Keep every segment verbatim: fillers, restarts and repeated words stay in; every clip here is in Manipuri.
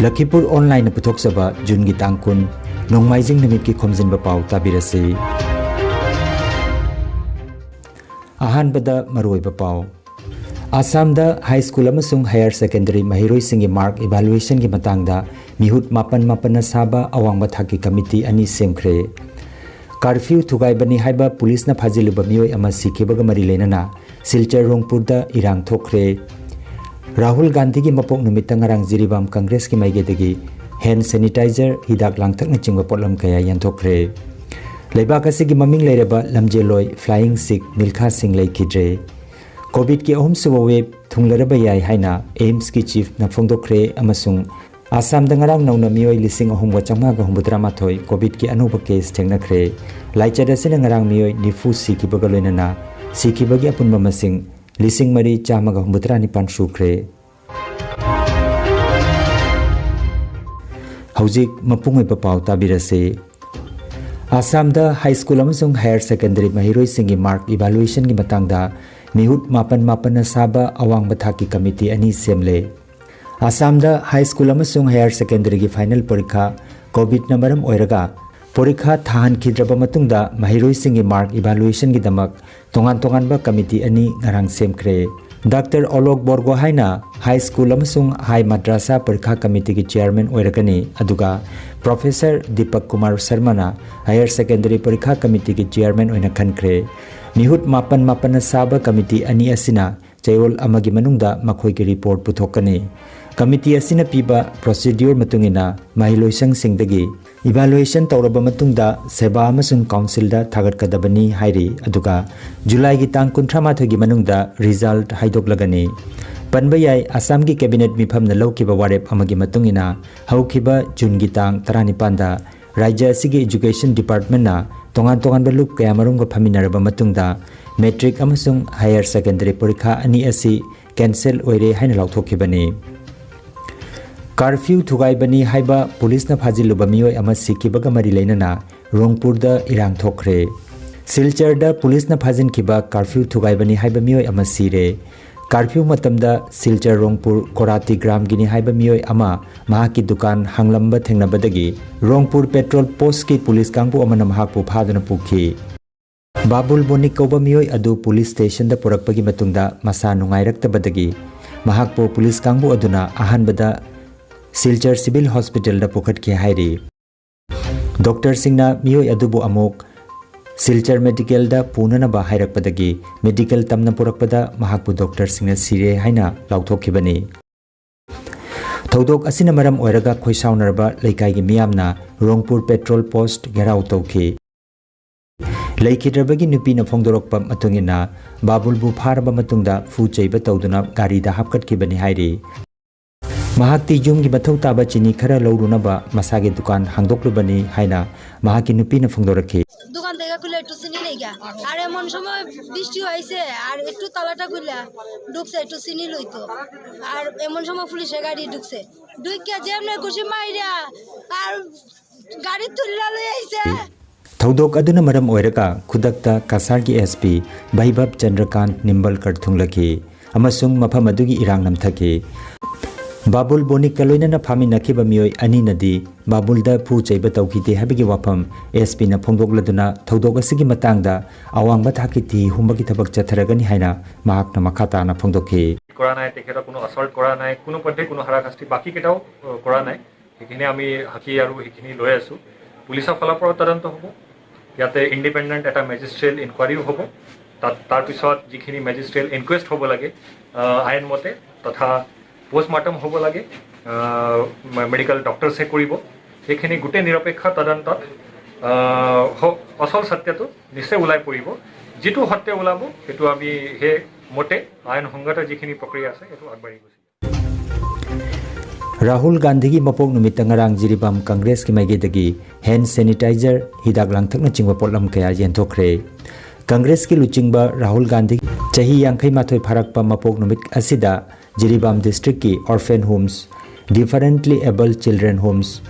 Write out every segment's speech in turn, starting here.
ꯂꯈꯤꯄꯨꯔ ꯑꯣꯟꯂꯥꯏꯟꯅ ꯄꯨꯊꯣꯛꯆꯕ ꯖꯨꯟꯒꯤ ꯇꯥꯡ ꯀꯨꯟ, ꯅꯣꯡꯃꯥꯏꯖꯤꯡ ꯅꯨꯃꯤꯠꯀꯤ ꯈꯣꯝꯖꯤꯟꯕ ꯄꯥꯎ ꯇꯥꯕꯤꯔꯁꯤ꯫ ꯑꯍꯥꯟꯕꯗ ꯃꯔꯨꯑꯣꯏꯕ ꯄꯥꯎ꯫ ꯑꯁꯥꯝꯗ ꯍꯥꯏ ꯁ꯭ꯀꯨꯜ ꯑꯃꯁꯨꯡ ꯍꯥꯌꯔ ꯁꯦꯀꯦꯟꯗꯔꯤ ꯃꯍꯩꯔꯣꯏꯁꯤꯡꯒꯤ ꯃꯥꯔꯛ ꯏꯚꯥꯂꯨꯌꯦꯁꯟꯒꯤ ꯃꯇꯥꯡꯗ ꯃꯤꯍꯨꯠ ꯃꯥꯄꯟ ꯃꯥꯄꯟꯅ ꯁꯥꯕ ꯑꯋꯥꯡꯕ ꯊꯥꯛꯀꯤ ꯀꯃꯤꯇꯤ ꯑꯅꯤ ꯁꯦꯝꯈ꯭ꯔꯦ꯫ ꯀꯥꯔꯐ꯭ꯌꯨ ꯊꯨꯒꯥꯏꯕꯅꯤ ꯍꯥꯏꯕ ꯄꯨꯂꯤꯁꯅ ꯐꯥꯖꯤꯜꯂꯨꯕ ꯃꯤꯑꯣꯏ ꯑꯃ ꯁꯤꯈꯤꯕꯒ ꯃꯔꯤ ꯂꯩꯅꯅ ꯁꯤꯜꯆꯔ ꯔꯣꯡꯄꯨꯔꯗ ꯏꯔꯥꯡ ꯊꯣꯛꯈ꯭ꯔꯦ꯫ ꯔꯥꯍꯨꯜ ꯒꯥꯟꯙꯤꯒꯤ ꯃꯄꯣꯛ ꯅꯨꯃꯤꯠꯇ ꯉꯔꯥꯡ ꯖꯤꯔꯤꯕꯥꯝ ꯀꯪꯒ꯭ꯔꯦꯁꯀꯤ ꯃꯥꯏꯀꯩꯗꯒꯤ ꯍꯦꯟ ꯁꯦꯅꯤꯇꯥꯏꯖꯔ, ꯍꯤꯗꯥꯛ ꯂꯥꯡꯊꯛꯅꯆꯤꯡꯕ ꯄꯣꯠꯂꯝ ꯀꯌꯥ ꯌꯦꯟꯊꯣꯛꯈ꯭ꯔꯦ꯫ ꯂꯩꯕꯥꯛ ꯑꯁꯤꯒꯤ ꯃꯃꯤꯡ ꯂꯩꯔꯕ ꯂꯝꯖꯦꯜꯂꯣꯏ ꯐ꯭ꯂꯥꯏꯌꯤꯡ ꯁꯤꯈ ꯃꯤꯜꯈꯥ ꯁꯤꯡ ꯂꯩꯈꯤꯗ꯭ꯔꯦ꯫ ꯀꯣꯚꯤꯗꯀꯤ ꯑꯍꯨꯝꯁꯨꯕ ꯋꯦꯕ ꯊꯨꯡꯂꯔꯕ ꯌꯥꯏ ꯍꯥꯏꯅ ꯑꯦꯝꯁꯀꯤ ꯆꯤꯐꯅ ꯐꯣꯡꯗꯣꯛꯈ꯭ꯔꯦ ꯑꯃꯁꯨꯡ ꯑꯁꯥꯝꯗ ꯉꯔꯥꯡ ꯅꯧꯅ ꯃꯤꯑꯣꯏ ꯂꯤꯁꯤꯡ ꯑꯍꯨꯝꯒ ꯆꯥꯝꯃꯉꯥꯒ ꯍꯨꯝꯐꯨꯇꯔꯥꯃꯥꯊꯣꯏ ꯀꯣꯚꯤꯗꯀꯤ ꯑꯅꯧꯕ ꯀꯦꯁ ꯊꯦꯡꯅꯈ꯭ꯔꯦ꯫ ꯂꯥꯏꯆꯠ ꯑꯁꯤꯅ ꯉꯔꯥꯡ ꯃꯤꯑꯣꯏ ꯅꯤꯐꯨ ꯁꯤꯈꯤꯕꯒ ꯂꯣꯏꯅꯅ ꯁꯤꯈꯤꯕꯒꯤ ꯑꯄꯨꯟꯕ ꯃꯁꯤꯡ ꯂꯤꯁꯤꯡ ꯃꯔꯤ ꯆꯥꯝꯃꯒ ꯍꯨꯝꯐꯨꯇꯔꯥ ꯅꯤꯄꯥꯟ ꯁꯨꯈ꯭ꯔꯦ꯫ ꯍꯧꯖꯤꯛ ꯃꯄꯨꯡ ꯑꯣꯏꯕ ꯄꯥꯎ ꯇꯥꯕꯤꯔꯁꯤ꯫ ꯑꯁꯥꯝꯗ ꯍꯥꯏ ꯁ꯭ꯀꯨꯜ ꯑꯃꯁꯨꯡ ꯍꯥꯌꯔ ꯁꯦꯀꯦꯟꯗꯔꯤ ꯃꯍꯩꯔꯣꯏꯁꯤꯡꯒꯤ ꯃꯥꯔꯛ ꯏꯚꯥꯂꯨꯌꯦꯁꯟꯒꯤ ꯃꯇꯥꯡꯗ ꯃꯤꯍꯨꯠ ꯃꯥꯄꯟ ꯃꯥꯄꯟꯅ ꯁꯥꯕ ꯑꯋꯥꯡꯕ ꯊꯥꯛꯀꯤ ꯀꯃꯤꯇꯤ ꯑꯅꯤ ꯁꯦꯝꯂꯦ꯫ ꯑꯁꯥꯝꯗ ꯍꯥꯏ ꯁ꯭ꯀꯨꯜ ꯑꯃꯁꯨꯡ ꯍꯥꯌꯔ ꯁꯦꯀꯦꯟꯗꯔꯤꯒꯤ ꯐꯥꯏꯅꯦꯜ ꯄꯔꯤꯈꯥ ꯀꯣꯚꯤꯗꯅ ꯃꯔꯝ ꯑꯣꯏꯔꯒ ꯄꯔꯤꯈꯥ ꯊꯥꯍꯟꯈꯤꯗ꯭ꯔꯕ ꯃꯇꯨꯡꯗ ꯃꯍꯩꯔꯣꯏꯁꯤꯡꯒꯤ ꯃꯥꯔꯛ ꯏꯚꯥꯂꯨꯌꯦꯁꯟꯒꯤꯗꯃꯛ ꯇꯣꯉꯥꯟ ꯇꯣꯉꯥꯟꯕ ꯀꯃꯤꯇꯤ ꯑꯅꯤ ꯉꯔꯥꯡ ꯁꯦꯝꯈ꯭ꯔꯦ꯫ ꯗꯥꯛꯇꯔ ꯑꯣꯂꯣꯛ ꯕꯣꯔꯒꯣꯍꯥꯏꯅ ꯍꯥꯏ ꯁ꯭ꯀꯨꯜ ꯑꯃꯁꯨꯡ ꯍꯥꯏ ꯃꯗ꯭ꯔꯁꯥ ꯄꯔꯤꯈꯥ ꯀꯃꯤꯇꯤꯒꯤ ꯆꯤꯌꯔꯃꯦꯟ ꯑꯣꯏꯔꯒꯅꯤ, ꯑꯗꯨꯒ ꯄ꯭ꯔꯣꯐꯦꯁꯔ ꯗꯤꯄꯛ ꯀꯨꯃꯥꯔ ꯁꯔꯃꯅ ꯍꯥꯌꯔ ꯁꯦꯀꯦꯟꯗꯔꯤ ꯄꯔꯤꯈꯥ ꯀꯃꯤꯇꯤꯒꯤ ꯆꯤꯌꯔꯃꯦꯟ ꯑꯣꯏꯅ ꯈꯟꯈ꯭ꯔꯦ꯫ ꯃꯤꯍꯨꯠ ꯃꯥꯄꯟ ꯃꯥꯄꯟꯅ ꯁꯥꯕ ꯀꯃꯤꯇꯤ ꯑꯅꯤ ꯑꯁꯤꯅ ꯆꯌꯣꯜ ꯑꯃꯒꯤ ꯃꯅꯨꯡꯗ ꯃꯈꯣꯏꯒꯤ ꯔꯤꯄꯣꯔꯠ ꯄꯨꯊꯣꯛꯀꯅꯤ꯫ ꯀꯃꯤꯇꯤ ꯑꯁꯤꯅ ꯄꯤꯕ ꯄ꯭ꯔꯣꯁꯤꯗ꯭ꯌꯨꯔ ꯃꯇꯨꯡ ꯏꯟꯅ ꯃꯍꯩꯂꯣꯏꯁꯪꯁꯤꯡꯗꯒꯤ ꯏꯚꯥꯂꯨꯌꯦꯁꯟ ꯇꯧꯔꯕ ꯃꯇꯨꯡꯗ ꯁꯦꯕꯥ ꯑꯃꯁꯨꯡ ꯀꯥꯎꯟꯁꯤꯜꯗ ꯊꯥꯒꯠꯀꯗꯕꯅꯤ ꯍꯥꯏꯔꯤ, ꯑꯗꯨꯒ ꯖꯨꯂꯥꯏꯒꯤ ꯇꯥꯡ ꯀꯨꯟꯊ꯭ꯔꯥ ꯃꯥꯊꯣꯏꯒꯤ ꯃꯅꯨꯡꯗ ꯔꯤꯖꯜꯠ ꯍꯥꯏꯗꯣꯛꯂꯒꯅꯤ꯫ ꯄꯟꯕ ꯌꯥꯏ, ꯑꯁꯥꯝꯒꯤ ꯀꯦꯕꯤꯅꯦꯠ ꯃꯤꯐꯝꯅ ꯂꯧꯈꯤꯕ ꯋꯥꯔꯦꯞ ꯑꯃꯒꯤ ꯃꯇꯨꯡ ꯏꯟꯅ ꯍꯧꯈꯤꯕ ꯖꯨꯟꯒꯤ ꯇꯥꯡ ꯇꯔꯥꯅꯤꯄꯥꯟꯗ ꯔꯥꯖ꯭ꯌ ꯑꯁꯤꯒꯤ ꯏꯖꯨꯀꯦꯁꯟ ꯗꯤꯄꯥꯔꯠꯃꯦꯟꯅ ꯇꯣꯉꯥꯟ ꯇꯣꯉꯥꯟꯕ ꯂꯨꯞ ꯀꯌꯥꯃꯔꯨꯝꯒ ꯐꯝꯃꯤꯟꯅꯔꯕ ꯃꯇꯨꯡꯗ ꯃꯦꯇ꯭ꯔꯤꯛ ꯑꯃꯁꯨꯡ ꯍꯥꯌꯔ ꯁꯦꯀꯦꯟꯗꯔꯤ ꯄꯔꯤꯈꯥ ꯑꯅꯤ ꯑꯁꯤ ꯀꯦꯟꯁꯦꯜ ꯑꯣꯏꯔꯦ ꯍꯥꯏꯅ ꯂꯥꯎꯊꯣꯛꯈꯤꯕꯅꯤ꯫ ꯀꯥꯔꯐ꯭ꯌꯨ ꯊꯨꯒꯥꯏꯕꯅꯤ ꯍꯥꯏꯕ ꯄꯨꯂꯤꯁꯅ ꯐꯥꯖꯤꯜꯂꯨꯕ ꯃꯤꯑꯣꯏ ꯑꯃ ꯁꯤꯈꯤꯕꯒ ꯃꯔꯤ ꯂꯩꯅꯅ ꯔꯣꯡꯄꯨꯔꯗ ꯏꯔꯥꯡ ꯊꯣꯛꯈ꯭ꯔꯦ꯫ ꯁꯤꯜꯆꯔꯗ ꯄꯨꯂꯤꯁꯅ ꯐꯥꯖꯤꯟꯈꯤꯕ ꯀꯥꯔꯐ꯭ꯌꯨ ꯊꯨꯒꯥꯏꯕꯅꯤ ꯍꯥꯏꯕ ꯃꯤꯑꯣꯏ ꯑꯃ ꯁꯤꯔꯦ꯫ ꯀꯥꯔꯐ꯭ꯌꯨ ꯃꯇꯝꯗ ꯁꯤꯜꯆꯔ ꯔꯣꯡꯄꯨꯔ ꯀꯣꯔꯥꯇꯤ ꯒ꯭ꯔꯥꯝꯒꯤꯅꯤ ꯍꯥꯏꯕ ꯃꯤꯑꯣꯏ ꯑꯃ ꯃꯍꯥꯛꯀꯤ ꯗꯨꯀꯥꯟ ꯍꯥꯡꯂꯝꯕ ꯊꯦꯡꯅꯕꯗꯒꯤ ꯔꯣꯡꯄꯨꯔ ꯄꯦꯇ꯭ꯔꯣꯜ ꯄꯣꯁꯀꯤ ꯄꯨꯂꯤꯁ ꯀꯥꯡꯕꯨ ꯑꯃꯅ ꯃꯍꯥꯛꯄꯨ ꯐꯥꯗꯨꯅ ꯄꯨꯈꯤ꯫ ꯕꯥꯕꯨꯜ ꯕꯣꯅꯤꯛ ꯀꯧꯕ ꯃꯤꯑꯣꯏ ꯑꯗꯨ ꯄꯨꯂꯤꯁ ꯁ꯭ꯇꯦꯁꯟꯗ ꯄꯨꯔꯛꯄꯒꯤ ꯃꯇꯨꯡꯗ ꯃꯁꯥ ꯅꯨꯡꯉꯥꯏꯔꯛꯇꯕꯗꯒꯤ ꯃꯍꯥꯛꯄꯨ ꯄꯨꯂꯤꯁ ꯀꯥꯡꯕꯨ ꯑꯗꯨꯅ ꯑꯍꯥꯟꯕꯗ ꯁꯤꯜꯆꯔ ꯁꯤꯚꯤꯜ ꯍꯣꯁꯄꯤꯇꯥꯜꯗ ꯄꯨꯈꯠꯈꯤ ꯍꯥꯏꯔꯤ꯫ ꯗꯣꯛꯇꯔꯁꯤꯡꯅ ꯃꯤꯑꯣꯏ ꯑꯗꯨꯕꯨ ꯑꯃꯨꯛ ꯁꯤꯜꯆꯔ ꯃꯦꯗꯤꯀꯦꯜꯗ ꯄꯨꯅꯅꯕ ꯍꯥꯏꯔꯛꯄꯗꯒꯤ ꯃꯦꯗꯤꯀꯦꯜ ꯇꯝꯅ ꯄꯨꯔꯛꯄꯗ ꯃꯍꯥꯛꯄꯨ ꯗꯣꯛꯇꯔꯁꯤꯡꯅ ꯁꯤꯔꯦ ꯍꯥꯏꯅ ꯂꯥꯎꯊꯣꯛꯈꯤꯕꯅꯤ꯫ ꯊꯧꯗꯣꯛ ꯑꯁꯤꯅ ꯃꯔꯝ ꯑꯣꯏꯔꯒ ꯈꯣꯏꯁꯥꯎꯅꯔꯕ ꯂꯩꯀꯥꯏꯒꯤ ꯃꯤꯌꯥꯝꯅ ꯔꯣꯡꯄꯨꯔ ꯄꯦꯇ꯭ꯔꯣꯜ ꯄꯣꯁꯠ ꯘꯦꯔꯥꯎ ꯇꯧꯈꯤ꯫ ꯂꯩꯈꯤꯗ꯭ꯔꯕꯒꯤ ꯅꯨꯄꯤꯅ ꯐꯣꯡꯗꯣꯔꯛꯄ ꯃꯇꯨꯡ ꯏꯟꯅ, ꯕꯥꯕꯨꯜꯕꯨ ꯐꯥꯔꯕ ꯃꯇꯨꯡꯗ ꯐꯨ ꯆꯩꯕ ꯇꯧꯗꯨꯅ ꯒꯥꯔꯤꯗ ꯍꯥꯞꯀꯠꯈꯤꯕꯅꯤ ꯍꯥꯏꯔꯤ꯫ ꯃꯍꯥꯛꯇꯤ ꯌꯨꯝꯒꯤ ꯃꯊꯧ ꯇꯥꯕ ꯆꯤꯅꯤ ꯈꯔ ꯂꯧꯔꯨꯅꯕ ꯃꯁꯥꯒꯤ ꯗꯨꯀꯥꯟ ꯍꯥꯡꯗꯣꯛꯂꯨꯕꯅꯤ ꯍꯥꯏꯅ ꯃꯍꯥꯛꯀꯤ ꯅꯨꯄꯤꯅ ꯐꯣꯡꯗꯣꯔꯛꯈꯤ꯫ দোকান থেকে খুলে একটু চিনি নেই গা। আর এমন সময় বৃষ্টি হয়েছে, আর একটু তালাটা খুলে ঢুকছে, একটু চিনি লইতো। আর এমন সময় পুলিশে গাড়ি ঢুকছে, ঢুকিয়া যেমনে খুশি মাইরা আর গাড়ি তুললা লই আইছে। ꯊꯧꯗꯣꯛ ꯑꯗꯨꯅ ꯃꯔꯝ ꯑꯣꯏꯔꯒ ꯈꯨꯗꯛꯇ ꯀꯁꯥꯔꯒꯤ ꯑꯦꯁ ꯄꯤ ꯚꯩꯕꯕ ꯆꯟꯗ꯭ꯔꯀꯥꯟꯠ ꯅꯤꯝꯕꯜꯀꯔ ꯊꯨꯡꯂꯈꯤ ꯑꯃꯁꯨꯡ ꯃꯐꯝ ꯑꯗꯨꯒꯤ ꯏꯔꯥꯡ ꯅꯝꯊꯈꯤ꯫ ꯕꯥꯕꯨꯜ ꯕꯣꯅꯤꯛꯀ ꯂꯣꯏꯅꯅ ꯐꯥꯃꯤꯟꯅꯈꯤꯕ ꯃꯤꯑꯣꯏ ꯑꯅꯤꯅꯗꯤ ꯕꯥꯕꯨꯜꯗ ꯐꯨ ꯆꯩꯕ ꯇꯧꯈꯤꯗꯦ ꯍꯥꯏꯕꯒꯤ ꯋꯥꯐꯝ ꯑꯦꯁ ꯄꯤꯅ ꯐꯣꯡꯗꯣꯛꯂꯗꯨꯅ ꯊꯧꯗꯣꯛ ꯑꯁꯤꯒꯤ ꯃꯇꯥꯡꯗ ꯑꯋꯥꯡꯕ ꯊꯥꯛꯀꯤ ꯊꯤ ꯍꯨꯝꯕꯒꯤ ꯊꯕꯛ ꯆꯠꯊꯔꯒꯅꯤ ꯍꯥꯏꯅ ꯃꯍꯥꯛꯅ ꯃꯈꯥ ꯇꯥꯅ ꯐꯣꯡꯗꯣꯛꯈꯤ꯫ কৰা নাই, তেখেতক কোনো আচল্ট কৰা নাই, কোনো পধ্যে কোনো হাৰাশাস্তি, বাকীকেইটাও আহ, কৰা নাই। সেইখিনি আমি সাক্ষী আৰু সেইখিনি লৈ আছোঁ। পুলিচৰ ফালৰ পৰাও তদন্ত হ'ব, ইয়াতে ইণ্ডিপেণ্ডেণ্ট এটা মেজিষ্ট্ৰিয়েল ইনকুৱাৰীও হ'ব। তাত তাৰপিছত যিখিনি মেজিষ্ট্ৰিয়েল ইনকুৱেষ্ট হ'ব লাগে আহ, আইন মতে তথা পষ্টমৰ্টেম হ'ব লাগে, মেডিকেল ডক্টৰছে কৰিব। সেইখিনি গোটেই নিৰপেক্ষ তদন্তত আহ, হ- অচল সত্যটো নিশ্চয় ওলাই পৰিব। যিটো সত্য ওলাব সেইটো আমি সেই মতে আইন সংগত যিখিনি প্ৰক্ৰিয়া আছে সেইটো আগবাঢ়ি গৈছে। ꯔꯥꯍꯨꯜ ꯒꯥꯟꯙꯤꯒꯤ ꯃꯄꯣꯛ ꯅꯨꯃꯤꯠꯇ ꯉꯔꯥꯡ ꯖꯤꯔꯤꯕꯥꯝ ꯀꯪꯒ꯭ꯔꯦꯁꯀꯤ ꯃꯥꯏꯀꯩꯗꯒꯤ ꯍꯦꯟ ꯁꯦꯅꯤꯇꯥꯏꯖꯔ, ꯍꯤꯗꯥꯛ ꯂꯥꯡꯊꯛꯅꯆꯤꯡꯕ ꯄꯣꯠꯂꯝ ꯀꯌꯥ ꯌꯦꯟꯊꯣꯛꯈ꯭ꯔꯦ꯫ ꯀꯪꯒ꯭ꯔꯦꯁꯀꯤ ꯂꯨꯆꯤꯡꯕ ꯔꯥꯍꯨꯜ ꯒꯥꯟꯙꯤ ꯆꯍꯤ ꯌꯥꯡꯈꯩ ꯃꯥꯊꯣꯏ ꯐꯥꯔꯛꯄ ꯃꯄꯣꯛ ꯅꯨꯃꯤꯠ ꯑꯁꯤꯗ ꯖꯤꯔꯤꯕꯥꯝ ꯗꯤꯁꯇ꯭ꯔꯤꯛꯀꯤ orphan homes, differently able children homes,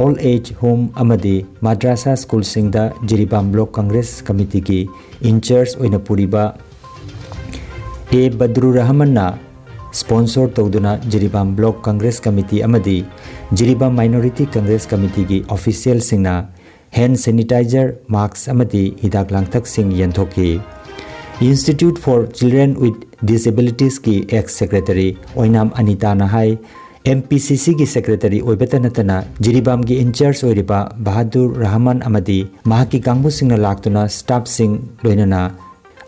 old age home ꯑꯃꯗꯤ ꯃꯗ꯭ꯔꯥꯁꯥ ꯁ꯭ꯀꯨꯜꯁꯤꯡꯗ ꯖꯤꯔꯤꯕꯥꯝ ꯕ꯭ꯂꯣꯛ ꯀꯪꯒ꯭ꯔꯦꯁ ꯀꯃꯤꯇꯤꯒꯤ ꯏꯟꯆꯥꯔꯖ ꯑꯣꯏꯅ ꯄꯨꯔꯤꯕ ꯑꯦ ꯕꯗ꯭ꯔꯨꯔ ꯔꯍꯃꯟꯅ sponsor ꯇꯧꯗꯨꯅ ꯖꯤꯔꯤꯕꯥꯝ Block Congress Committee ꯑꯃꯗꯤ Jiribam Minority Congress Committeeꯒꯤ officialꯁꯤꯡꯅ hand sanitizer, mask ꯑꯃꯗꯤ ꯍꯤꯗꯥꯛ ꯂꯥꯡꯊꯛꯁꯤꯡ ꯌꯦꯟꯊꯣꯛꯈꯤ꯫ Institute for Children with Disabilitiesꯀꯤ ex secretary Oinam ꯑꯅꯤꯇꯥꯅ high, MPCCꯒꯤ secretary ꯑꯣꯏꯕꯇ ꯅꯠꯇꯅ ꯖꯤꯔꯤꯕꯥꯝꯒꯤ in charge ꯑꯣꯏꯔꯤꯕ ꯕꯍꯥꯗꯨꯔ ꯔꯍꯃꯟ ꯑꯃꯗꯤ ꯃꯍꯥꯛꯀꯤ ꯀꯥꯡꯕꯨꯁꯤꯡꯅ ꯂꯥꯛꯇꯨꯅ staffꯁꯤꯡ, ꯂꯣꯏꯅꯅ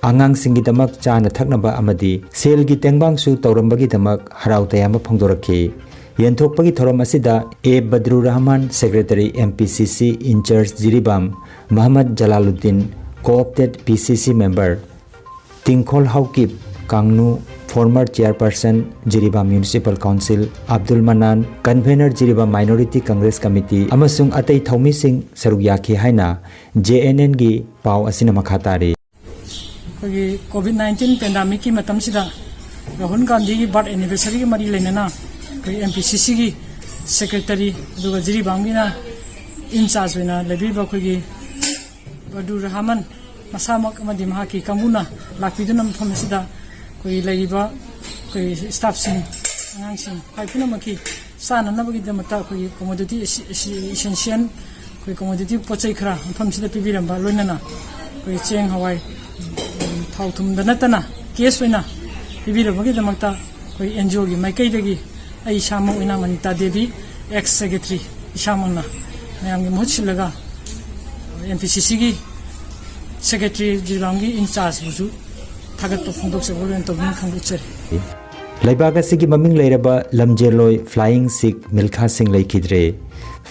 ꯑꯉꯥꯡꯁꯤꯡꯒꯤꯗꯃꯛ ꯆꯥꯅ ꯊꯛꯅꯕ ꯑꯃꯗꯤ ꯁꯦꯜꯒꯤ ꯇꯦꯡꯕꯥꯡꯁꯨ ꯇꯧꯔꯝꯕꯒꯤꯗꯃꯛ ꯍꯔꯥꯎ ꯇꯌꯥꯝꯕ ꯐꯣꯡꯗꯣꯔꯛꯈꯤ꯫ ꯌꯦꯟꯊꯣꯛꯄꯒꯤ ꯊꯧꯔꯝ ꯑꯁꯤꯗ ꯑꯦ ꯕꯗ꯭ꯔꯨꯔ Rahman, secretary MPCC in charge Jiribam, ꯃꯍꯃꯗ Jalaluddin, co-opted PCC member, ꯇꯤꯡꯈꯣꯜ Haokip ꯀꯥꯡꯅꯨ, former chairperson Jiribam Municipal Council, Abdul ꯃꯅꯥꯟ, convener Jiribam Minority Congress Committee ꯑꯃꯁꯨꯡ ꯑꯇꯩ ꯊꯧꯃꯤꯁꯤꯡ ꯁꯔꯨꯛ ꯌꯥꯈꯤ ꯍꯥꯏꯅ JNNꯒꯤ ꯄꯥꯎ ꯑꯁꯤꯅ ꯃꯈꯥ ꯇꯥꯔꯤ꯫ ꯑꯩꯈꯣꯏꯒꯤ COVID nineteen pandemicꯀꯤ ꯃꯇꯝꯁꯤꯗ ꯔꯥꯍꯨꯜ ꯒꯥꯟꯙꯤꯒꯤ birth anniversaryꯒꯤ ꯃꯔꯤ ꯂꯩꯅꯅ ꯑꯩꯈꯣꯏ MPCCꯒꯤ secretary, ꯑꯗꯨꯒ ꯖꯤꯔꯤꯕꯥꯝꯒꯤꯅ in charge ꯑꯣꯏꯅ ꯂꯩꯕꯤꯔꯤꯕ ꯑꯩꯈꯣꯏꯒꯤ ꯕꯗꯨꯔ ꯔꯍꯃꯟ ꯃꯁꯥꯃꯛ ꯑꯃꯗꯤ ꯃꯍꯥꯛꯀꯤ ꯀꯥꯡꯕꯨꯅ ꯂꯥꯛꯄꯤꯗꯨꯅ ꯃꯐꯝ ꯑꯁꯤꯗ ꯑꯩꯈꯣꯏ ꯂꯩꯔꯤꯕ ꯑꯩꯈꯣꯏ staffꯁꯤꯡ, ꯑꯉꯥꯡꯁꯤꯡ, ꯈ꯭ꯋꯥꯏ ꯄꯨꯝꯅꯃꯛꯀꯤ ꯆꯥꯅꯅꯕꯒꯤꯗꯃꯛꯇ ꯑꯩꯈꯣꯏꯒꯤ commodity essential, ꯑꯩꯈꯣꯏ commodity ꯄꯣꯠ ꯆꯩ ꯈꯔ ꯃꯐꯝꯁꯤꯗ ꯄꯤꯕꯤꯔꯝꯕ, ꯂꯣꯏꯅꯅ ꯑꯩꯈꯣꯏ ꯆꯦꯡ, ꯍꯋꯥꯏ, ꯎꯝ, ꯊꯥꯎ ꯊꯨꯝꯗ ꯅꯠꯇꯅ cash ꯑꯣꯏꯅ ꯄꯤꯕꯤꯔꯝꯕꯒꯤꯗꯃꯛꯇ ꯑꯩꯈꯣꯏ NGOꯒꯤ ꯃꯥꯏꯀꯩꯗꯒꯤ ꯑꯩ ꯏꯁꯥꯃꯛ ꯑꯣꯏꯅ ꯃꯅꯤꯇꯥ ꯗꯦꯕꯤ, ex secretary, ꯏꯁꯥꯃꯛꯅ ꯃꯌꯥꯝꯒꯤ ꯃꯍꯨꯠ ꯁꯤꯜꯂꯒ MPCCꯒꯤ secretary, ꯖꯤꯔꯤꯕꯥꯝꯒꯤ in chargeꯕꯨꯁꯨ ꯊꯥꯒꯠꯄ ꯐꯣꯡꯗꯣꯛꯆꯕ ꯂꯣꯏꯅ ꯇꯧꯕꯤꯅ ꯈꯪꯕ ꯎꯠꯆꯔꯤ꯫ ꯂꯩꯕꯥꯛ ꯑꯁꯤꯒꯤ ꯃꯃꯤꯡ ꯂꯩꯔꯕ ꯂꯝꯖꯦꯜꯂꯣꯏ Flying Sikh ꯃꯤꯜꯈꯥ ꯁꯤꯡ ꯂꯩꯈꯤꯗ꯭ꯔꯦ꯫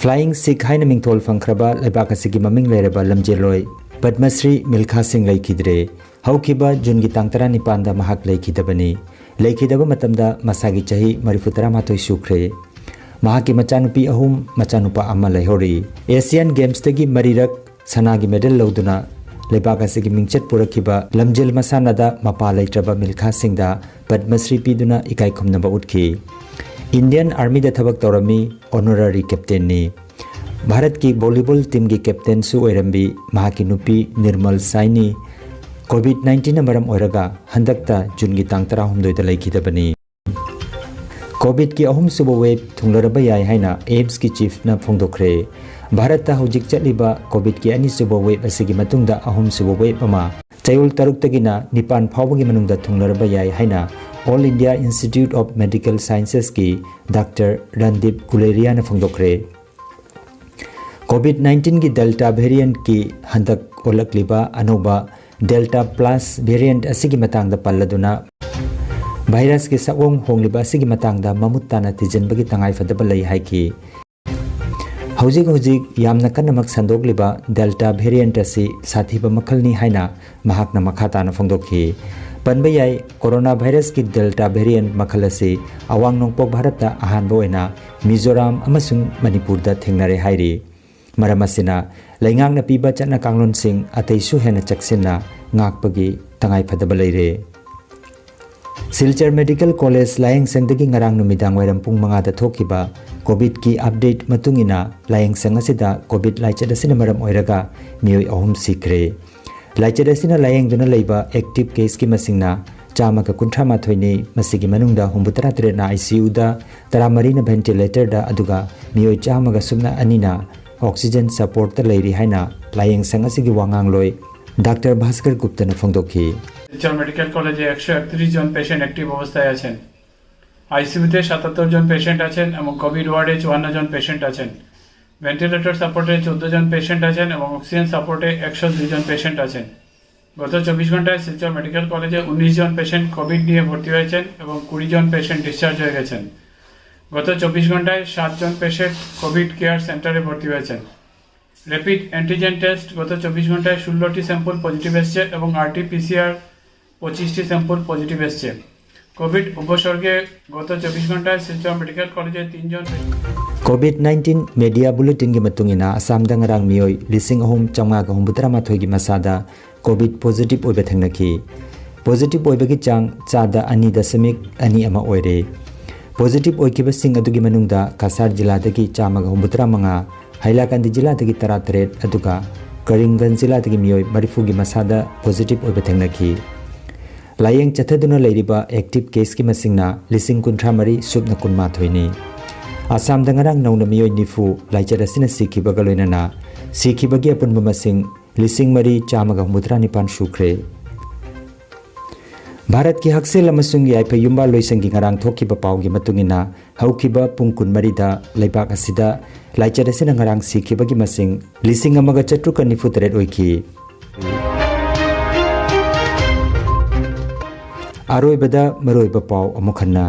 Flying Sikh ꯍꯥꯏꯅ ꯃꯤꯡꯊꯣꯜ ꯐꯪꯈ꯭ꯔꯕ ꯂꯩꯕꯥꯛ ꯑꯁꯤꯒꯤ ꯃꯃꯤꯡ ꯂꯩꯔꯕ ꯂꯝꯖꯦꯜꯂꯣꯏ ꯄꯗꯃꯁ꯭ꯔꯤ ꯃꯤꯜꯈꯥ ꯁꯤꯡ ꯂꯩꯈꯤꯗ꯭ꯔꯦ꯫ ꯍꯧꯈꯤꯕ ꯖꯨꯟꯒꯤ ꯇꯥꯡ ꯇꯔꯥꯅꯤꯄꯥꯟꯗ ꯃꯍꯥꯛ ꯂꯩꯈꯤꯗꯕꯅꯤ꯫ ꯂꯩꯈꯤꯗꯕ ꯃꯇꯝꯗ ꯃꯁꯥꯒꯤ ꯆꯍꯤ ꯃꯔꯤꯐꯨ ꯇꯔꯥꯃꯥꯊꯣꯏ ꯁꯨꯈ꯭ꯔꯦ꯫ ꯃꯍꯥꯛꯀꯤ ꯃꯆꯥꯅꯨꯄꯤ ꯑꯍꯨꯝ, ꯃꯆꯥꯅꯨꯄꯥ ꯑꯃ ꯂꯩꯍꯧꯔꯤ꯫ Asian Gamesꯇꯒꯤ ꯃꯔꯤꯔꯛ ꯁꯅꯥꯒꯤ medal ꯂꯧꯗꯨꯅ ꯂꯩꯕꯥꯛ ꯑꯁꯤꯒꯤ ꯃꯤꯡꯆꯠ ꯄꯨꯔꯛꯈꯤꯕ ꯂꯝꯖꯦꯜ ꯃꯁꯥꯟꯅꯗ ꯃꯄꯥ ꯂꯩꯇ꯭ꯔꯕ ꯃꯤꯜꯈꯥ ꯁꯤꯡꯗ ꯄꯗꯃꯁ꯭ꯔꯤ ꯄꯤꯗꯨꯅ ꯏꯀꯥꯏ ꯈꯨꯝꯅꯕ ꯎꯠꯈꯤ꯫ Indian Armyꯗ ꯊꯕꯛ ꯇꯧꯔꯝꯃꯤ, honorary captainꯅꯤ꯫ ꯚꯥꯔꯠꯀꯤ volleyball teamꯒꯤ captainꯁꯨ ꯑꯣꯏꯔꯝꯕꯤ ꯃꯍꯥꯛꯀꯤ ꯅꯨꯄꯤ ꯅꯤꯔꯃꯜ ꯁꯥꯏꯅꯤ ꯀꯣꯚꯤꯗ ꯅꯥꯏꯟꯇꯤꯟꯅ ꯃꯔꯝ ꯑꯣꯏꯔꯒ ꯍꯟꯗꯛꯇ ꯖꯨꯟꯒꯤ ꯇꯥꯡ ꯇꯔꯥꯍꯨꯝꯗꯣꯏꯗ ꯂꯩꯈꯤꯗꯕꯅꯤ꯫ ꯀꯣꯚꯤꯗꯀꯤ ꯑꯍꯨꯝꯁꯨꯕ ꯋꯦꯕ ꯊꯨꯡꯂꯔꯕ ꯌꯥꯏ ꯍꯥꯏꯅ ꯑꯦꯝꯁꯀꯤ ꯆꯤꯐꯅ ꯐꯣꯡꯗꯣꯛꯈ꯭ꯔꯦ꯫ ꯚꯥꯔꯠꯇ ꯍꯧꯖꯤꯛ ꯆꯠꯂꯤꯕ ꯀꯣꯚꯤꯗꯀꯤ ꯑꯅꯤꯁꯨꯕ ꯋꯦꯕ ꯑꯁꯤꯒꯤ ꯃꯇꯨꯡꯗ ꯑꯍꯨꯝꯁꯨꯕ ꯋꯦꯕ ꯑꯃ ꯆꯌꯣꯜ ꯇꯔꯨꯛꯇꯒꯤꯅ ꯅꯤꯄꯥꯟ ꯐꯥꯎꯕꯒꯤ ꯃꯅꯨꯡꯗ ꯊꯨꯡꯂꯔꯕ ꯌꯥꯏ ꯍꯥꯏꯅ All India Institute of Medical Sciences ꯀꯤ ꯗꯥꯛꯇꯔ ꯔꯟꯗꯤꯞ ꯒꯨꯂꯦꯔꯤꯌꯥꯅ ꯐꯣꯡꯗꯣꯛꯈ꯭ꯔꯦ꯫ ꯀꯣꯚꯤꯗ ꯅꯥꯏꯟꯇꯤꯟꯒꯤ ꯗꯦꯜꯇꯥ ꯚꯦꯔꯤꯌꯦꯟꯠꯀꯤ ꯍꯟꯗꯛ ꯑꯣꯜꯂꯛꯂꯤꯕ ꯑꯅꯧꯕ ꯗꯦꯜꯇꯥ ꯄ꯭ꯂꯁ ꯚꯦꯔꯤꯌꯦꯟꯠ ꯑꯁꯤꯒꯤ ꯃꯇꯥꯡꯗ ꯄꯜꯂꯗꯨꯅ, ꯚꯥꯏꯔꯁꯀꯤ ꯁꯛꯑꯣꯡ ꯍꯣꯡꯂꯤꯕ ꯑꯁꯤꯒꯤ ꯃꯇꯥꯡꯗ ꯃꯃꯨꯠ ꯇꯥꯅ ꯊꯤꯖꯤꯟꯕꯒꯤ ꯇꯉꯥꯏꯐꯗꯕ ꯂꯩ ꯍꯥꯏꯈꯤ꯫ ꯍꯧꯖꯤꯛ ꯍꯧꯖꯤꯛ ꯌꯥꯝꯅ ꯀꯟꯅꯃꯛ ꯁꯟꯗꯣꯛꯂꯤꯕ ꯗꯦꯜꯇꯥ ꯚꯦꯔꯤꯌꯦꯟꯠ ꯑꯁꯤ ꯁꯥꯊꯤꯕ ꯃꯈꯜꯅꯤ ꯍꯥꯏꯅ ꯃꯍꯥꯛꯅ ꯃꯈꯥ ꯇꯥꯅ ꯐꯣꯡꯗꯣꯛꯈꯤ꯫ ꯄꯟꯕ ꯌꯥꯏ, ꯀꯣꯔꯣꯅꯥ ꯚꯥꯏꯔꯁꯀꯤ ꯗꯦꯜꯇꯥ ꯚꯦꯔꯤꯌꯦꯟꯠ ꯃꯈꯜ ꯑꯁꯤ ꯑꯋꯥꯡ ꯅꯣꯡꯄꯣꯛ ꯚꯥꯔꯠꯇ ꯑꯍꯥꯟꯕ ꯑꯣꯏꯅ ꯃꯤꯖꯣꯔꯥꯝ ꯑꯃꯁꯨꯡ ꯃꯅꯤꯄꯨꯔꯗ ꯊꯦꯡꯅꯔꯦ ꯍꯥꯏꯔꯤ꯫ ꯃꯔꯝ ꯑꯁꯤꯅ ꯂꯩꯉꯥꯛꯅ ꯄꯤꯕ ꯆꯠꯅ ꯀꯥꯡꯂꯣꯟꯁꯤꯡ ꯑꯇꯩꯁꯨ ꯍꯦꯟꯅ ꯆꯦꯛꯁꯤꯟꯅ ꯉꯥꯛꯄꯒꯤ ꯇꯉꯥꯏꯐꯗꯕ ꯂꯩꯔꯦ꯫ ꯁꯤꯜꯆꯔ ꯃꯦꯗꯤꯀꯦꯜ ꯀꯣꯂꯦꯖ ꯂꯥꯌꯦꯡꯁꯪꯗꯒꯤ ꯉꯔꯥꯡ ꯅꯨꯃꯤꯗꯥꯡ ꯋꯥꯏꯔꯝ ꯄꯨꯡ ꯃꯉꯥꯗ ꯊꯣꯛꯈꯤꯕ ꯀꯣꯚꯤꯗꯀꯤ ꯑꯞꯗꯦꯠ ꯃꯇꯨꯡ ꯏꯟꯅ, ꯂꯥꯌꯦꯡꯁꯪ ꯑꯁꯤꯗ ꯀꯣꯚꯤꯗ ꯂꯥꯏꯆꯠ ꯑꯁꯤꯅ ꯃꯔꯝ ꯑꯣꯏꯔꯒ ꯃꯤꯑꯣꯏ ꯑꯍꯨꯝ ꯁꯤꯈ꯭ꯔꯦ꯫ ꯂꯥꯏꯆꯠ ꯑꯁꯤꯅ ꯂꯥꯌꯦꯡꯗꯨꯅ ꯂꯩꯕ ꯑꯦꯛꯇꯤꯚ ꯀꯦꯁꯀꯤ ꯃꯁꯤꯡꯅ ꯆꯥꯝꯃꯒ ꯀꯨꯟꯊ꯭ꯔꯥ ꯃꯥꯊꯣꯏꯅꯤ꯫ ꯃꯁꯤꯒꯤ ꯃꯅꯨꯡꯗ ꯍꯨꯝꯐꯨ ꯇꯔꯥ ꯇꯔꯦꯠꯅ ꯑꯥꯏ ꯁꯤ ꯌꯨꯗ, ꯇꯔꯥꯃꯔꯤꯅ ꯚꯦꯟꯇꯤꯂꯦꯇꯔꯗ, ꯑꯗꯨꯒ ꯃꯤꯑꯣꯏ ꯆꯥꯝꯃꯒ ꯁꯨꯞꯅ ꯑꯅꯤꯅ ꯑꯣꯛꯁꯤꯖꯦꯟ ꯁꯄꯣꯔꯠꯇ ꯂꯩꯔꯤ ꯍꯥꯏꯅ ꯂꯥꯌꯦꯡꯁꯪ ꯑꯁꯤꯒꯤ ꯋꯥꯉꯥꯡꯂꯣꯏ ꯗꯥꯛꯇꯔ ꯚꯥꯁꯀꯔ ꯒꯨꯞꯇꯅ ꯐꯣꯡꯗꯣꯛꯈꯤ꯫ শিলচর মেডিকেল কলেজে একশো একত্রিশ জন পেশেন্ট অ্যাক্টিভ অবস্থায় আছেন। আইসিইউতে সাতাত্তর জন পেশেন্ট আছেন এবং কোভিড ওয়ার্ডে চুয়ান্ন জন পেশেন্ট আছেন। ভেন্টিলেটর সাপোর্টে চোদ্দ জন পেশেন্ট আছেন এবং অক্সিজেন সাপোর্টে একশো দুই জন পেশেন্ট আছেন। গত চব্বিশ ঘন্টায় শিলচর মেডিকেল কলেজে উনিশ জন পেশেন্ট কোভিড নিয়ে ভর্তি হয়েছেন এবং কুড়ি জন পেশেন্ট ডিসচার্জ হয়ে গেছেন। গত চব্বিশ ঘন্টায় সাত জন পেশেন্ট কোভিড কেয়ার সেন্টারে ভর্তি হয়েছেন। র্যাপিড অ্যান্টিজেন টেস্ট গত চব্বিশ ঘন্টায় ষোলোটি স্যাম্পল পজিটিভ এসছে এবং আরটি পিসিআর পঁচিশটি স্যাম্পল পজিটিভ এসছে। কোভিড উপসর্গে গত চব্বিশ ঘন্টায় শিলচর মেডিকেল কলেজে তিনজন ꯀꯣꯚꯤꯗ ꯅꯥꯏꯟꯇꯤꯟ ꯃꯦꯗꯤꯌꯥ ꯕꯨꯂꯦꯇꯤꯟꯒꯤ ꯃꯇꯨꯡ ꯏꯟꯅ, ꯑꯁꯥꯝꯗ ꯉꯔꯥꯡ ꯃꯤꯑꯣꯏ ꯂꯤꯁꯤꯡ ꯑꯍꯨꯝ ꯆꯥꯝꯃꯉꯥꯒ ꯍꯨꯝꯐꯨꯇꯔꯥ ꯃꯥꯊꯣꯏꯒꯤ ꯃꯁꯥꯗ ꯀꯣꯚꯤꯗ ꯄꯣꯖꯤꯇꯤꯚ ꯑꯣꯏꯕ ꯊꯦꯡꯅꯈꯤ꯫ ꯄꯣꯖꯤꯇꯤꯚ ꯑꯣꯏꯕꯒꯤ ꯆꯥꯡ ꯆꯥꯗ ꯑꯅꯤ ꯗꯁꯃꯤꯛ ꯑꯅꯤ ꯑꯃ ꯑꯣꯏꯔꯦ꯫ ꯄꯣꯖꯤꯇꯤꯚ ꯑꯣꯏꯈꯤꯕꯁꯤꯡ ꯑꯗꯨꯒꯤ ꯃꯅꯨꯡꯗ ꯀꯁꯥꯔ ꯖꯤꯂꯥꯗꯒꯤ ꯆꯥꯝꯃꯒ ꯍꯨꯝꯐꯨꯇꯔꯥ ꯃꯉꯥ, ꯍꯥꯏꯂꯥꯀꯥꯟꯗꯤ ꯖꯤꯂꯥꯗꯒꯤ ꯇꯔꯥꯇꯔꯦꯠ, ꯑꯗꯨꯒ ꯀꯔꯤꯝꯒꯟꯖ ꯖꯤꯂꯥꯗꯒꯤ ꯃꯤꯑꯣꯏ ꯃꯔꯤꯐꯨꯒꯤ ꯃꯁꯥꯗ ꯄꯣꯖꯤꯇꯤꯚ ꯑꯣꯏꯕ ꯊꯦꯡꯅꯈꯤ꯫ ꯂꯥꯌꯦꯡ ꯆꯠꯊꯗꯨꯅ ꯂꯩꯔꯤꯕ ꯑꯦꯛꯇꯤꯚ ꯀꯦꯁꯀꯤ ꯃꯁꯤꯡꯅ ꯂꯤꯁꯤꯡ ꯀꯨꯟꯊ꯭ꯔꯥ ꯃꯔꯤ ꯁꯨꯞꯅ ꯀꯨꯟꯃꯥꯊꯣꯏꯅꯤ꯫ ꯑꯁꯥꯝꯗ ꯉꯔꯥꯡ ꯅꯧꯅ ꯃꯤꯑꯣꯏ ꯅꯤꯐꯨ ꯂꯥꯏꯆꯠ ꯑꯁꯤꯅ ꯁꯤꯈꯤꯕꯒ ꯂꯣꯏꯅꯅ ꯁꯤꯈꯤꯕꯒꯤ ꯑꯄꯨꯟꯕ ꯃꯁꯤꯡ ꯂꯤꯁꯤꯡ ꯃꯔꯤ ꯆꯥꯝꯃꯒ ꯍꯨꯝꯐꯨꯇꯔꯥ ꯅꯤꯄꯥꯟ ꯁꯨꯈ꯭ꯔꯦ꯫ ꯚꯥꯔꯠꯀꯤ ꯍꯛꯁꯦꯜ ꯑꯃꯁꯨꯡ ꯌꯥꯏꯐ ꯌꯨꯝꯕꯥꯜꯂꯣꯏꯁꯪꯒꯤ ꯉꯔꯥꯡ ꯊꯣꯛꯈꯤꯕ ꯄꯥꯎꯒꯤ ꯃꯇꯨꯡ ꯏꯟꯅ, ꯍꯧꯈꯤꯕ ꯄꯨꯡ ꯀꯨꯟꯃꯔꯤꯗ ꯂꯩꯕꯥꯛ ꯑꯁꯤꯗ ꯂꯥꯏꯆꯠ ꯑꯁꯤꯅ ꯉꯔꯥꯡ ꯁꯤꯈꯤꯕꯒꯤ ꯃꯁꯤꯡ ꯂꯤꯁꯤꯡ ꯑꯃꯒ ꯆꯥꯇ꯭ꯔꯨꯛꯀ ꯅꯤꯐꯨ ꯇꯔꯦꯠ ꯑꯣꯏꯈꯤ꯫ ꯑꯔꯣꯏꯕꯗ ꯃꯔꯨꯑꯣꯏꯕ ꯄꯥꯎ ꯑꯃꯨꯛ ꯍꯟꯅ꯫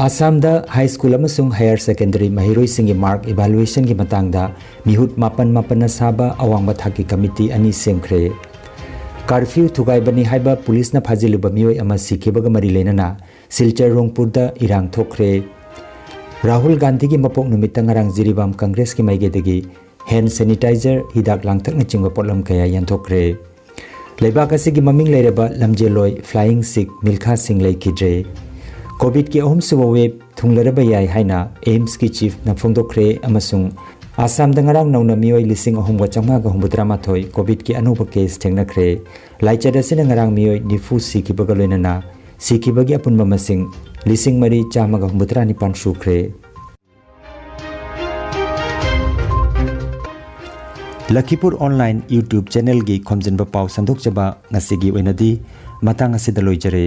ꯑꯁꯥꯝꯗ ꯍꯥꯏ ꯁ꯭ꯀꯨꯜ ꯑꯃꯁꯨꯡ ꯍꯥꯌꯔ ꯁꯦꯀꯦꯟꯗꯔꯤ ꯃꯍꯩꯔꯣꯏꯁꯤꯡꯒꯤ ꯃꯥꯔꯛ ꯏꯚꯥꯂꯨꯑꯦꯁꯟꯒꯤ ꯃꯇꯥꯡꯗ ꯃꯤꯍꯨꯠ ꯃꯥꯄꯟ ꯃꯥꯄꯟꯅ ꯁꯥꯕ ꯑꯋꯥꯡꯕ ꯊꯥꯛꯀꯤ ꯀꯃꯤꯇꯤ ꯑꯅꯤ ꯁꯦꯝꯈ꯭ꯔꯦ꯫ ꯀꯥꯔꯐ꯭ꯌꯨ ꯊꯨꯒꯥꯏꯕꯅꯤ ꯍꯥꯏꯕ ꯄꯨꯂꯤꯁꯅ ꯐꯥꯖꯤꯜꯂꯨꯕ ꯃꯤꯑꯣꯏ ꯑꯃ ꯁꯤꯈꯤꯕꯒ ꯃꯔꯤ ꯂꯩꯅꯅ ꯁꯤꯜꯆꯔ ꯔꯣꯡꯄꯨꯔꯗ ꯏꯔꯥꯡ ꯊꯣꯛꯈ꯭ꯔꯦ꯫ ꯔꯥꯍꯨꯜ ꯒꯥꯟꯙꯤꯒꯤ ꯃꯄꯣꯛ ꯅꯨꯃꯤꯠꯇ ꯉꯔꯥꯡ ꯖꯤꯔꯤꯕꯥꯝ ꯀꯪꯒ꯭ꯔꯦꯁꯀꯤ ꯃꯥꯏꯀꯩꯗꯒꯤ ꯍꯦꯟ ꯁꯦꯅꯤꯇꯥꯏꯖꯔ ꯍꯤꯗꯥꯛ ꯂꯥꯡꯊꯛꯅꯆꯤꯡꯕ ꯄꯣꯠꯂꯝ ꯀꯌꯥ ꯌꯦꯟꯊꯣꯛꯈ꯭ꯔꯦ꯫ ꯂꯩꯕꯥꯛ ꯑꯁꯤꯒꯤ ꯃꯃꯤꯡ ꯂꯩꯔꯕ ꯂꯝꯖꯦꯜꯂꯣꯏ ꯐ꯭ꯂꯥꯏꯌꯤꯡ ꯁꯤꯈ ꯃꯤꯜꯈꯥ ꯁꯤꯡ ꯂꯩꯈꯤꯗ꯭ꯔꯦ꯫ ꯀꯣꯚꯤꯗꯀꯤ ꯑꯍꯨꯝꯁꯨꯕ ꯋꯦꯕ ꯊꯨꯡꯂꯔꯕ ꯌꯥꯏ ꯍꯥꯏꯅ ꯑꯦꯝꯁꯀꯤ ꯆꯤꯐꯅ ꯐꯣꯡꯗꯣꯛꯈ꯭ꯔꯦ ꯑꯃꯁꯨꯡ ꯑꯁꯥꯝꯗ ꯉꯔꯥꯡ ꯅꯧꯅ ꯃꯤꯑꯣꯏ ꯂꯤꯁꯤꯡ ꯑꯍꯨꯝꯒ ꯆꯥꯝꯃꯉꯥꯒ ꯍꯨꯝꯐꯨꯇꯔꯥ ꯃꯥꯊꯣꯏ ꯀꯣꯚꯤꯗꯀꯤ ꯑꯅꯧꯕ ꯀꯦꯁ ꯊꯦꯡꯅꯈ꯭ꯔꯦ꯫ ꯂꯥꯏꯆꯠ ꯑꯁꯤꯅ ꯉꯔꯥꯡ ꯃꯤꯑꯣꯏ ꯅꯤꯐꯨ ꯁꯤꯈꯤꯕꯒ ꯂꯣꯏꯅꯅ ꯁꯤꯈꯤꯕꯒꯤ ꯑꯄꯨꯟꯕ ꯃꯁꯤꯡ ꯂꯤꯁꯤꯡ ꯃꯔꯤ ꯆꯥꯝꯃꯒ ꯍꯨꯝꯐꯨꯇꯔꯥ ꯅꯤꯄꯥꯟ ꯁꯨꯈ꯭ꯔꯦ꯫ ꯂꯈꯤꯄꯨꯔ ꯑꯣꯟꯂꯥꯏꯟ YouTube ꯆꯦꯅꯦꯜꯒꯤ ꯈꯣꯝꯖꯤꯟꯕ ꯄꯥꯎ ꯁꯟꯗꯣꯛꯆꯕ ꯉꯁꯤꯒꯤ ꯑꯣꯏꯅꯗꯤ ꯃꯇꯥꯡ ꯑꯁꯤꯗ ꯂꯣꯏꯖꯔꯦ꯫